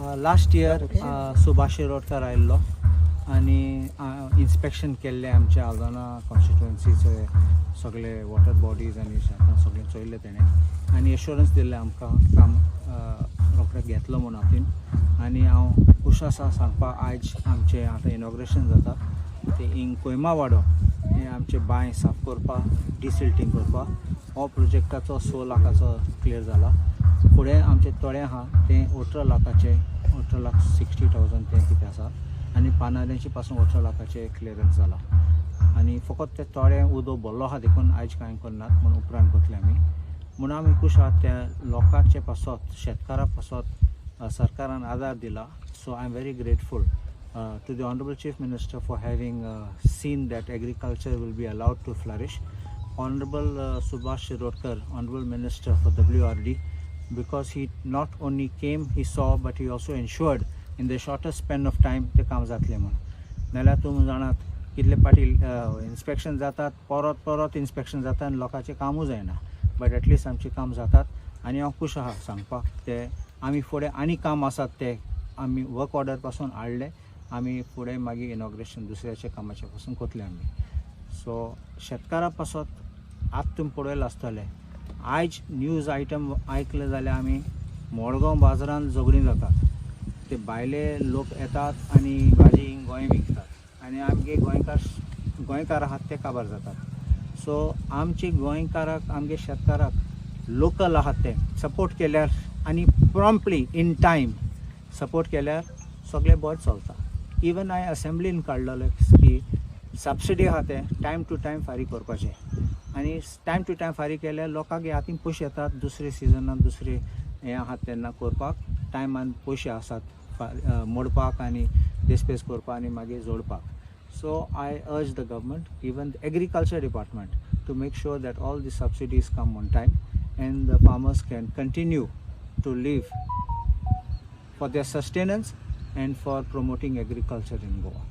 Last year Subhash Shirodkar आयिल्लो आनी inspection केल्लें आमच्या आल्दोना कॉन्स्टिट्युएन्सीचे सगळे वॉटर बॉडीज आनी शेतां सगळें चोयल्लें तेणें आनी एश्योरन्स दिल्लें आमकां काम रोखडें घेतलो म्हूण हातीन. आनी हांव खूश आसा सांगपाक, आयज आमचें आतां इनॉग्रेशन जाता तें इंग कोयमावाडो हें आमचें बांय साफ करपाक, डिसिल्टींग करपाक हो प्रोजेक्टाचो 6 लाखाचो क्लियर जाला. फुडें आमचें तळें आहा तें 18 लाखाचें, 18,60,000 तें कितें आसा आनी पानाऱ्यांचे पासून 18 लाखाचें क्लियरन्स जाला. आनी फकत तें तळें उदक भरलो आहा देखून आयज कांय करनात म्हूण उपरांत करतले आमी. म्हूण आमी खूश आहात त्या लोकांचे पासत, शेतकारां पासत सरकारान आदार दिला. So I am very grateful to the Honourable Chief Minister for having seen that agriculture will be allowed to flourish. Honorable Subhash Shirodkar, Honorable Minister for WRD, because he not only came, he saw, but he also ensured in the shortest span of time ते काम जातलें म्हूण. नाल्यार तुमी जाणात कितले पाटी inspection जातात, परत परत इन्स्पेक्शन जाता आनी लोकांचें कामूय जायना. बट एटलिस्ट आमचें काम जातात आनी हांव खूश आहा सांगपाक ते आमी फुडें आनी काम आसात ते आमी वर्क ऑर्डर पासून हाडले. आमी फुडें मागीर इनॉग्रेशन दुसऱ्याच्या कामाचे पासून करतले आमी. सो शेतकारा पासत आतां तुमी पळयलां आसतलें, आयज न्यूज आयटम आयकलें जाल्यार आमी मडगांव बाजारांत झगडीं जातात. ते भायले लोक येतात आनी भाजी हिंग गोंय विकतात आनी आमगे गोंयकार गोंयकार आहात ते काबार जातात. सो आमचे गोंयकाराक, आमगे शेतकाराक लोकल आहात ते सपोर्ट केल्यार आनी प्रॉम्प्टली इन टायम सपोर्ट केल्यार सगळें बरें चलता. इवन हांवें असेंब्लीन काडलेलें की सबसिडी आहा तें टायम टू टायम फारीक करपाचें आनी टायम टू टायम फारीक केल्यार लोकांक हातीन पयशे येतात. दुसरे सिजनान दुसरे हें आहात तेन्ना करपाक टायमान पयशे आसात मोडपाक आनी डिस्पेस करपाक आनी मागीर जोडपाक. So I urge the government, even the agriculture department, to make sure that all the subsidies come on time and the farmers can continue to live for their sustenance and for promoting agriculture in Goa.